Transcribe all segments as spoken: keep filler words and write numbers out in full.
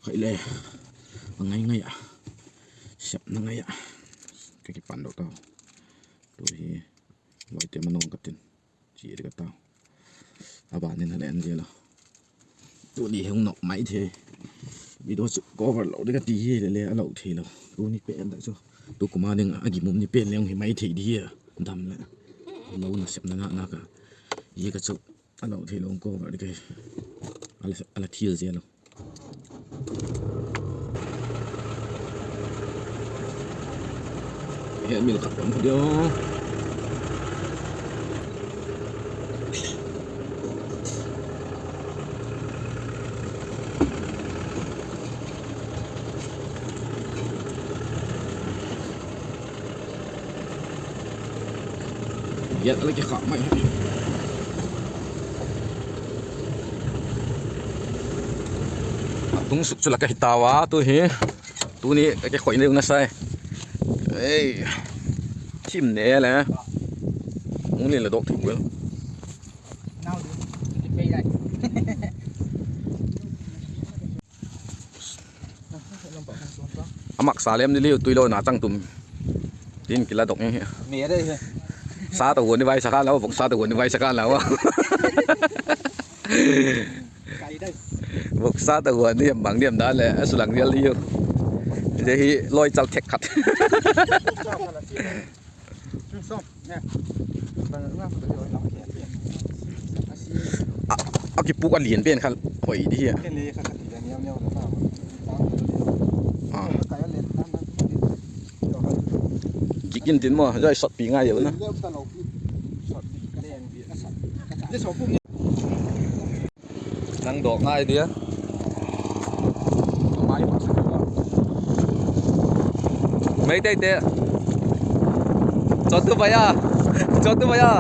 Khai le, a ngai ngai ah, sepna ngai ah, ka kipandok tau. Tu hi, loite manawng ka tin, chia di ka tau. A ban in a len zel a. Tuni hung nop mai thei. Video chu cover lo di ka ti hi le le a lo theilo. Tuni pen tak chu, tu kum a ding a gimum ni pen le hung hi mai thei di hi a. Dam leh lo nasepna na na ka, zia ka chu a lo theilo, cover di ka hi. A la, a la thil zel lo. He mil khat pang kha dia. Giat a la kikhak mai hi. A tung suk chu la ka hi tau a tu hi. Tuni ka kikhoina ding na sai. Ei. Thim ne le. Ung ni la dok thei puai. A maksa lem di liu, tui lo na chang tum. Tin kila dok hi. Sa ta huan ni vai sa kha lau, voksa ta huan ni vai sa kha lau. Voksa ta huan ni bang diam da le, a sulang dial hiu. Zia hi loi chal thek khat. A, a kipuk a lian pen kha hoi di hi a. Gik in tin maw, zai sawtpi ngai deu na. Nang dawk ngai dia. Meiteite. Chotu bhaiya. Chotu bhaiya.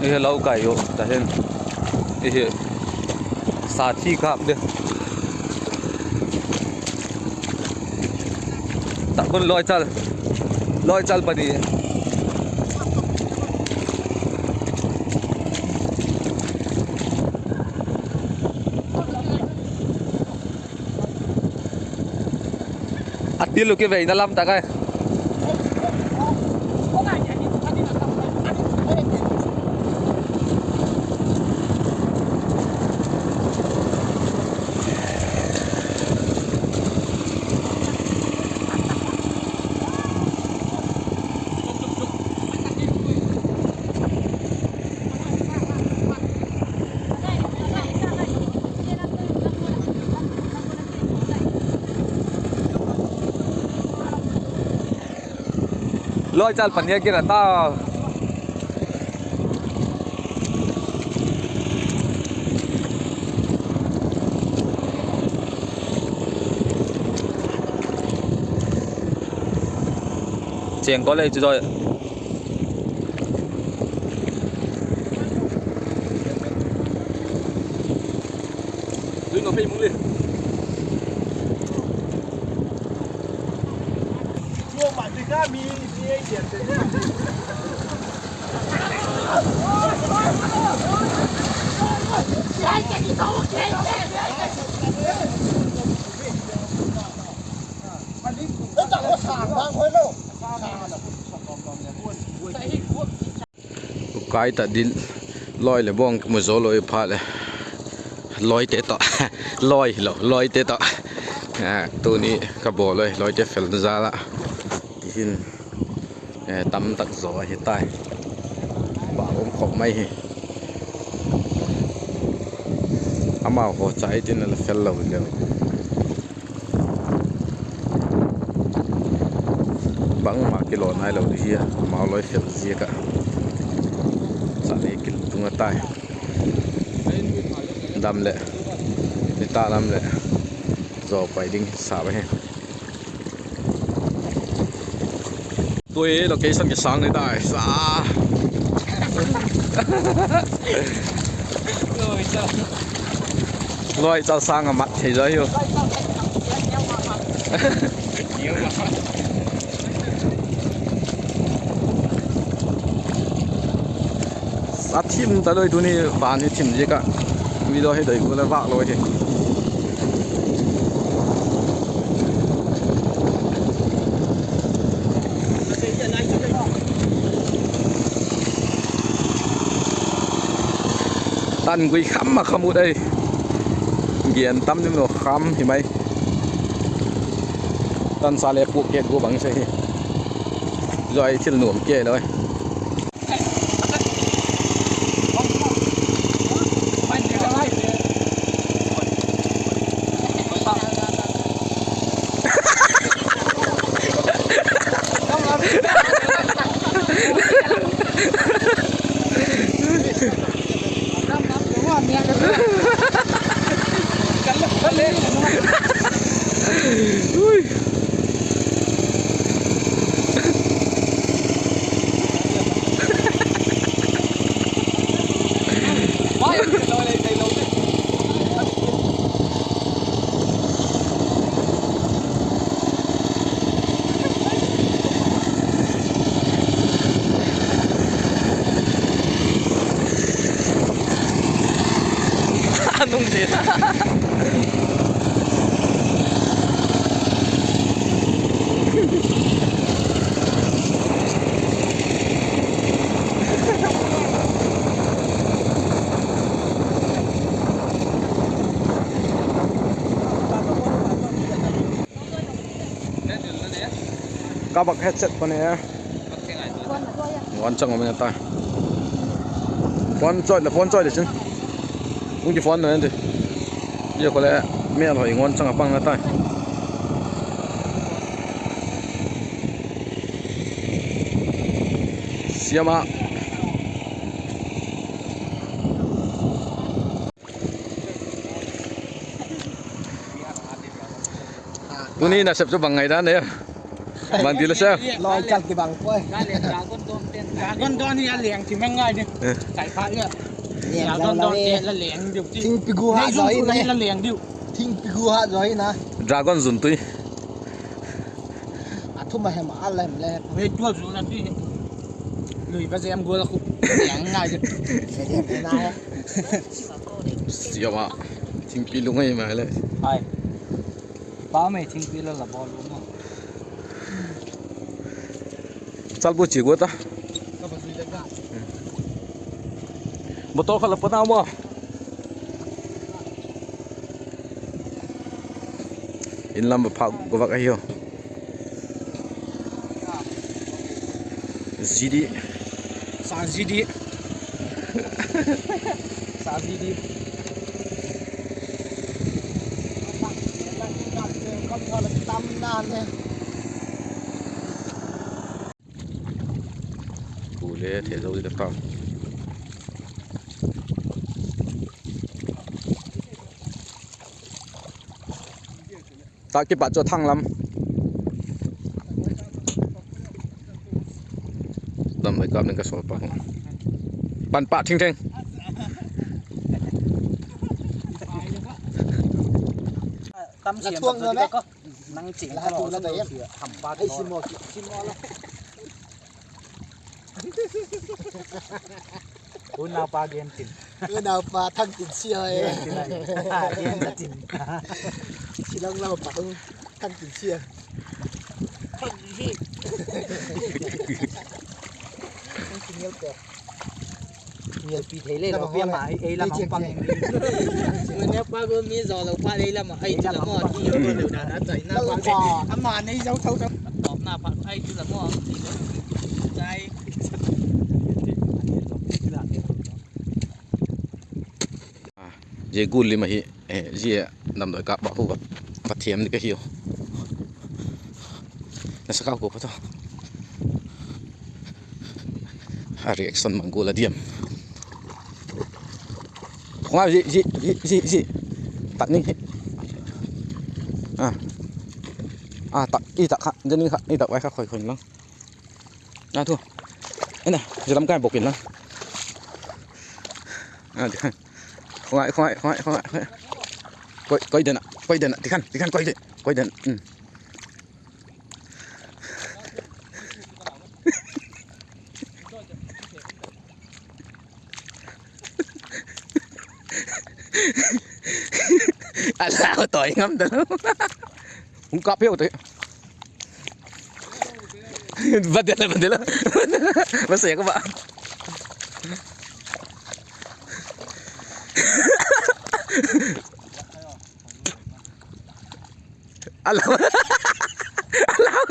Ei hi lo kai u ta hin. Ei hi. Sa thi kap de. Tak un loi chal. Loi chal pani. A til u kiveina lam tak ai. Loi chal pani a kira ta. Chêng ko le chu zoi. Tui no phei mung le. Chuang ma ti ka mi, mi ei tian te ne. Ukai ta dil, loi le bawng ka mu zo lo i phat le. Lawite tawh, loi hilo, lawite tawh. A, tuni ka bawl ui, lawite fel jal ah. Ti hin, e, tam tak zaw ahi tai. Ba um khop mai hi. Amau haw cha i tin a la fel lo leu. Bangma kilaw nai lo di hi a, amau loi fel ziak ah. Cha le kil tung a tai. Dam leh, nitâk lam leh, zaw pai ding sa ahi. Tui location kisâng ni tai sa. Loi chal sâng a mat thei zaw hiu. A thim ta loi tuni, van hi thim ziak ah video hi doi gual a vak lo hi. Tan gui kham a kham ut ai. Gen tam dim lo kham hi mai. Tansa le puak ke gu bang se hi. Zoi thil nuam ke loi. Nung te. Ka bak headset pawn e. Ngon chang um na ta. Phone choi la, phone choi le chin. Hung ti phone na ti. Ye ko le, mel hoi ngon chang a pang na ta. Siam a. Tuni nasep chu bang ngai dan e. Bang ti la sa. Loi chal ti bang poi. Dragon Dawn hi a leng ti mang ngai di. Eh. Kai pha ya. Dragon Dawn te la leng diu ti. Thingpi gu ha zoi na. La leng diu. Thingpi gu ha zoi na. Dragon zun tui. A thum a hem a lem le. Hei tual zun a ti. Lui va zem gual a khu. Leng ngai di. Siam a. Thingpi lung ai mai le. Ai. Pa mai thingpi la la bol lum a. Chal bu chi gu ta. Botol kha la pana mo. In lam va phak gu vak ahi u. Zidi. Sa zidi. Sa zidi. Tam na ne. Ku le the zo di ka ta. Tak kipat chu thang lam. Damdawi kap ding ka sawl pa. Pan pa thing thing. Tam siam na ka. Nang ching ka lo sa lo sia. Ham pa ai sim mo, sim mo la. Unaupa Gen tin. Unaupa Thang tin sia e. Gen tin ai. Gen tin. Silang lau pa Thang tin sia. Thang tin sia. Thang tin sia. Ngelpi thei le lo pi ama ei lam hung pang. Ngelpa gu mi zo lo pa ei lam a ei chu la mo ti lo dan a chai na pa. Ama nei zo tho tho. Top na pa ei chu la mo ti lo. Chai. Zia gul lim ahi, eh, zia damdawi kâp ba khu va thiam ding ka hiu. Na sa kau ko pa to. A reaction mang gul a diam. Khunga zi, zi, zi, zi, zi. Tak ning hi. A. A, tak, i tak kha, zi ning kha, i tak vai kha khoi khoi lang. A thu. Ena, zi lam kai bok in lang. A, di khan. Khoi, khoi, khoi, khoi, khoi. Koi, koi den a, koi den a, di khan, di khan koi den, koi den. Hmm. A lau tawi ngam ta lo. Hung kap hiau ta. Ba de la, ba de la. Ba se ka ba. A lau. A lau.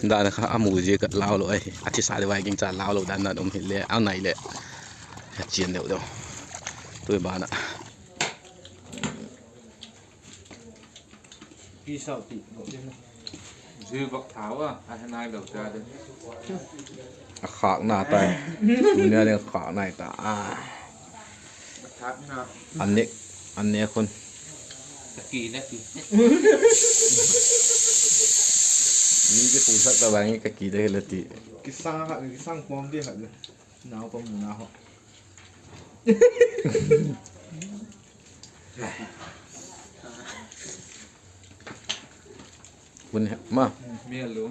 Dan kha a mu zia ka lau lo ahi. A thisa le vai ging cha lau lo dan dan um hile, a nai leh a chian deu deu. Tui ban ah. Zui bak thau a, a he nai lo ta de. A khâk na tai. Tuni a ding khâk nai ta a. An ne, an ne khun. Ka ki le ki. Mi ki phusak ta bang i ka ki de le ti. Kisang khat, kisang pawm di khat le. Nau pa mu na ho. Kun he ma. Mi a lu.